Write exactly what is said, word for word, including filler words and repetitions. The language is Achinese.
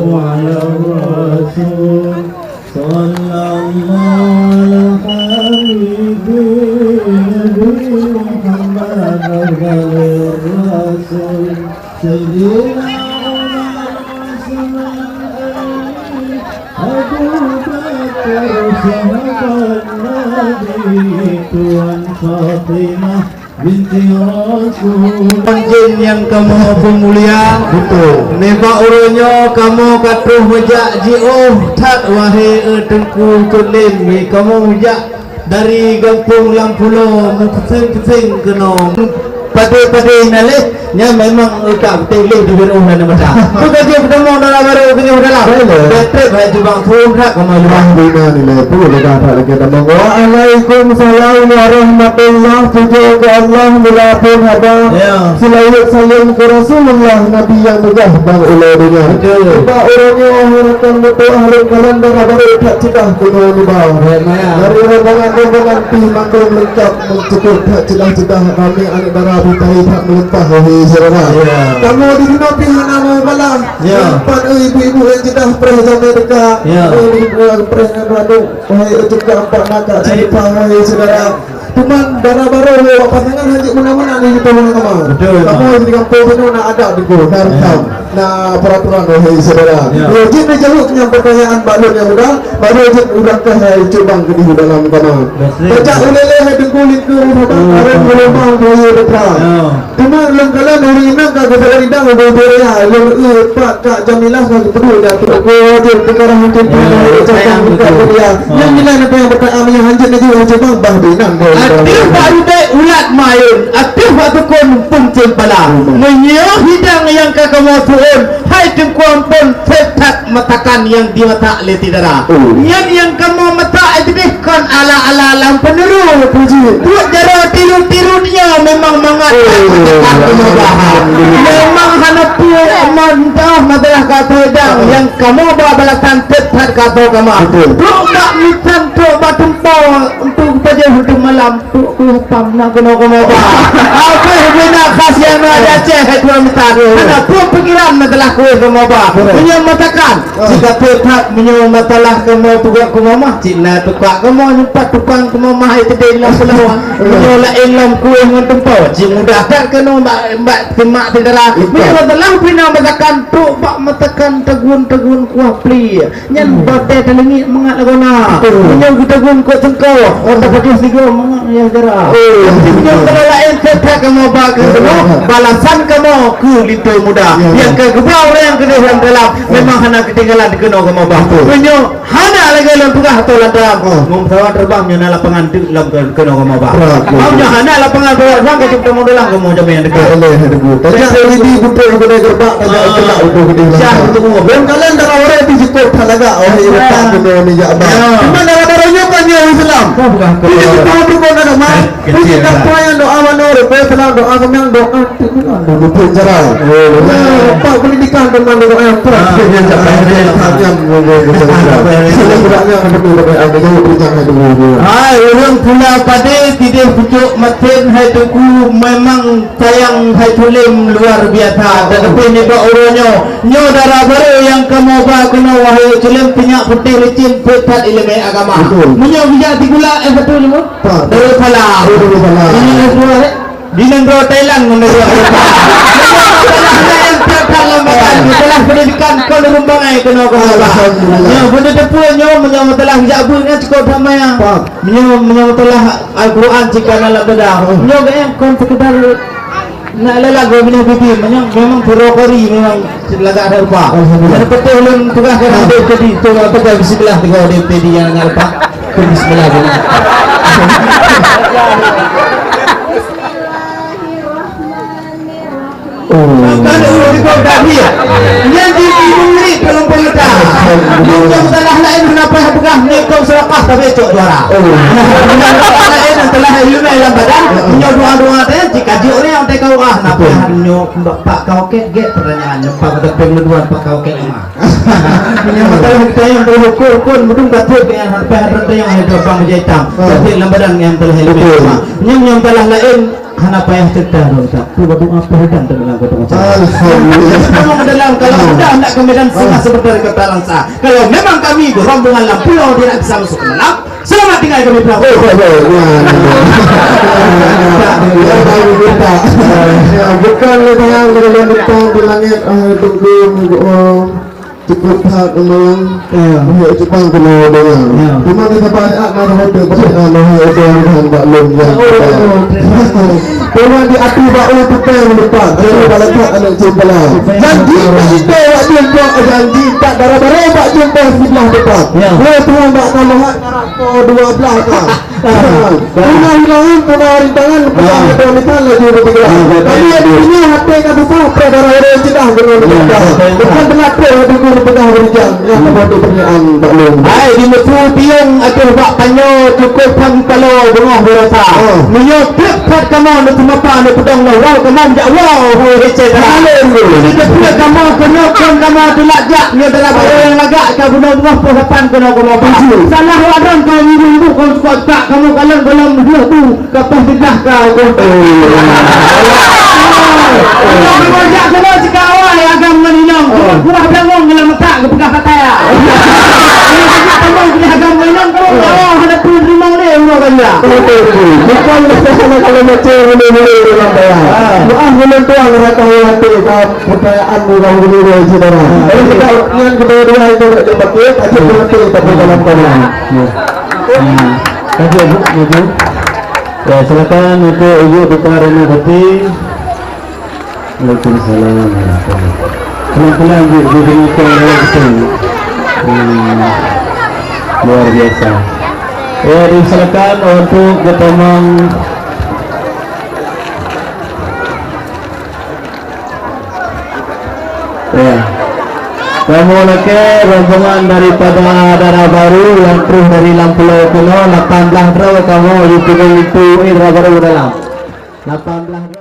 وعلى الرسول. صلى الله على حبيبي نبي محمد أفضل الرسول. سيدنا عمر عثمان علي أبو بكر sahabat Nabi, Tuan Fatimah binti Rasul. Jén nyang kamoe peumulia. Betul. Nibak uroe nyoe kamoe ka troh meujak jiôh that, wahé Teungku Cut Lem. Kamoe meujak dari gampông lam pulo meupeuséng-peuséng keunoe. Padé-padé na lé, nyan memang ka beutôi lé di biroh na mata. Tu ka jeuet peutamong dalam baru keunyoe dalam. Betul. Dah trép hai jubang suruh that kamoe jubang. Alhamdulillah, nilai pun dah tak lagi tamong. Waalaikumsalam warahmatullah. Puja keu Allah, mula pun haba. Ya. Selawat salam keu Rasulullah, Nabi nyang meugah bak ulèe donya. Betul. Bak uroe nyoe, hai rakan meutuah, lôn kalon dara barô that ceudah keunoe nibak. Baik, maya. Dari rombongan-rombongan pih mandum leungkap meucukup that ceudah-ceudah, ramé aneuk dara pih that meulimpah, wahé syedara. Ya. Kamoe di sinoe pih hana meubalah. Ya. Empat, eh, ibu-ibu nyang ceudah preh jamé teuka. Ya. Eh, di, eh, preh ngon radu. Wahai cuka empat nakak cerita, wahai syedara. Cuman dara barô lewat pasangan hana meunan-meunan di tolong agama. Betul. Kamoe di gampông sinoe na adat, Teungku, na reusam, na peraturan, wahai syedara. Ya. Ya, jeuet neujaweueb nyang pertanyaan bak lôn nyang muda, baru jeuet urangkah hai cubang keudéh dalam agama. Betul. Pajak ulèe-lèe hai Teungku lingkeu saban, oh, kareng geulumbang buaya beuthat. Ya. Teuma lôn kalon ureueng inong ka geupeugah idang ubé-ubé raya, lôn eu pat Kak Jamilah ka geupeuduek di ateueh. Goe wajéb teuka rhah mungken. Ya, pih na sayang ucap beutôi. Keumudian. Ha. Nyang nilai na payah beuta-, meunyoe hanjeuet neujaweueb, hanjeuet bang, bah beuinang. Ateueh bak rudek ulat mayôn, ateueh bak tukon peuncen pala. Hmm. Meunyoe hidang nyang ka kamoe su'on, hai Teungku Ampon, sép that masakan nyang jimasak lé syedara. Oh. Nyan nyang kamoe masak jideh kon ala-ala lam peuneurôh. Puji. Buet jaroe tiru-tiru nyoe memang mangat. Oh, masakan kamoe ba. Alhamdulillah. Memang hana peue, mantah masalah ka peudang. Oh. Nyang kamoe ba balasan sép that ka soe kama. Betul. Trok bak misan, trok bak teumpo, untuk pajoh untuk malam. Trok kueh pam na keunoe kamoe ba. Apa bina khas nyang na di Aceh, hai tuan misan. Betul. Hana peue pikiran masalah kueh kamoe ba. Betul. Meunyoe masakan, ah, jika sép that, meunyoe masalah kamoe peugah keu mama, cit na tukang kamoe, nyoe pat tukang keu mama hai teudeh lam seulawan. Betul. Meunyoe laén lam kueh ngon teumpo, cit mudah that keunoe bak, bak simak syedara. Betul. Meunyoe masalah pih na masakan, trok bak masakan tagun-tagun kuah pli. Nyan batèe teuleungit mangat lagoe na. Betul. Meunyoe geutagun kok seungko, oh, tapajoh sigoe mangat yah jara. Oh. Tapi meunyoe kalau laén sép that kamoe ba keu, oh, kamoe, balasan kamoe keu linto muda. Ya. Nyang ka geuba ureueng keudéh lam dalam, oh, memang hana keutinggalan keunoe kamoe ba. Betul. Meunyoe hana lagèe lôn peugah atau lam dalam, oh, ngon pesawat terbang nyoe na lapangan teuk lam keunoe kamoe ba. Betul. Meunyoe hana lapangan pesawat terbang, ka cit kamoe dalam kamoe jamèe nyang dekat. Boleh, boleh. Tajak dari di buntut keudéh gerbak, tajak, ah, teuka untuk keudéh. Siap, untuk umum. Lôn kalon dara barô pih cukôp that lagak, oh, iya, ah, tak kena ni jak ba. Ya. Cuma dara barô nyoe kan nyoe Islam. Kau bukan. Pih cukôp, cukôp agama. Eh, kecil. Pih dah lah. Payah doa manoe, doa Islam, doa agama, doa tu kan, doa betul cara. Oh. Ya, pak pendidikan teman doa yang keras. Ah, ya, tak payah. Budak nyang betul, budak nyang betul. Hai, ureueng pula padé, tideh pucuk maten, hai Teungku, memang sayang hai Cut Lem luar biasa. Oh. Tetapi nibak uroe nyoe, nyoe dara barô nyang kamoe ba keunoe, wahai Cut Lem, teunyak putéh licin, peuet that ileumèe agama. Betul. Meunyoe bijak sigula, eh, betul nyoe? Pak. Darussalam. Darussalam. Meunyoe S dua, eh? Di nanggroe Thailand ngon nanggroe Eropa. Masalah laén that-that lam badan, masalah pendidikan kon ureueng bangai keunoe keu Allah. Alhamdulillah. Nyoe, beutôi teupeu nyoe, meunyoe masalah jak beuet nyan cukôp that maya. Faham. Meunyoe, meunyoe masalah Al-Quran cit ka na lam dada. Hmm. Nyoe geuh kon sekedar nak lé lagu binéh bibi, meunyoe memang pura kori, memang lagak that rupa. Alhamdulillah. Dan beutôi lôn tugaih keu, hmm, adik tadi, tu apa dah bismillah tiga adik tadi nyang lagak rupa. Tu bismillah dulu. Bismillahirrahmanirrahim. Oh. Bukan ureueng ikot dah dia. Nyan di, di murid dalam peungeutahuan. Alhamdulillah. Nyoe masalah laén, kenapa peugah nyoe kong seulapah tapi cok juara. Oh. Nyoe masalah laén, masalah ileumèe lam badan, nyoe doa-doa teh, jika jiôh ni, teh kau, ah, napa nyoe, pak kau kek, gek pertanyaan, nyoe pak kata peng dua, pak kau kek lima. Nyoe masalah kita nyang beurukon-rukon, beudong ka trép nyang sampai hadrat nyang ada bang jai tam. Ah. Tapi lam badan nyang telah ileumèe. Betul. Nyoe, nyoe masalah laén, Hana payah cerita dong, Ustaz. Cuba doa peredam dalam kota Makassar. Alhamdulillah. Kalau dalam, kalau sudah nak ke Medan, sudah sebentar ke Talansa. Kalau memang kami rombongan Lam Pulo tidak bisa masuk ke dalam, selamat tinggal kami pulang. Oh, baik, baik. Ya, ya, ya. Ya, ya, ya. Ya, bukan lebaran dalam bintang di langit, ah, tunggu, oh. Cukup that memang. Ya. Meuheuét Jepang keunoe deungoe. Ya. Cuma kita banyak marah hotel, banyak marah hotel yang Tuhan bak lôn nyan. Oh, oh, oh. Cuma di api bak lôn tukang depan. Ya. Tapi bak lekat aneuk cempala. Ya. Janji tak itu bak jumpa, janji tak dara-dara bak jumpa sebelah depan. Ya. Ya, Tuhan bak tambahan naraka dua belah ka. Punah hilangan, punah rintangan, punah. Ah. Punah rintangan laju beutiga. Ah, betul. Tapi di sini hati ka susah, peugah ureueng ceudah gunong. Ya, betul. Bukan beungoh peugah ureueng rijang, nyang ka buat pertanyaan bak lôn. Hai, di musu piong ateueh bak tanyoe cukup phan kalo beungoh beurasa. Ah. Meunyoe trép that kamoe neuteumapa neupeudong lôn, wow, kamoe jak wow, hoi hecet. Halo, halo. Di depan kamoe keunoe kon kamoe tulak jak, nyoe dalam ureueng lagak ka bunoe beungoh peuh lapan keunoe kamoe. Betul. Salah wadon kamoe minggu-minggu kon suka tak kamoe kalon golom dua tu. Kapah teudah ka, oh. Kamoe jak keunoe cit ka awai agam ngon inong, cuma kurah belangong dalam mata geupeugah kata ya. Kamoe jak keunoe agam ngon inong, kamoe jak awai hana pun rimong lé uroe ganja. Bukan masalah kalau macam ini boleh dalam bayar. Ah. Maaf, belum tuan rata hati ka pertanyaan orang guru dari saudara. Ah. Kalau kita nyan kita dua itu nak jawab, tapi dalam tanah. Ya. Hmm. Kasih, Bu, Bu. Ya, silakan untuk Ibu Duta Rena Pati. Waalaikumsalam. Pelan-pelan, Bu, Bu, Bu, Bu, Bu. Hmm. Luar biasa. Ya, disilakan untuk geutamong. Ya. Kamoe lakée rombongan daripada dara barô nyang troh dari Lam Pulo keunoe, lapan blaih droe kamoe jipeugöt linto, eh, dara barô dalam. Lapan blaih droe.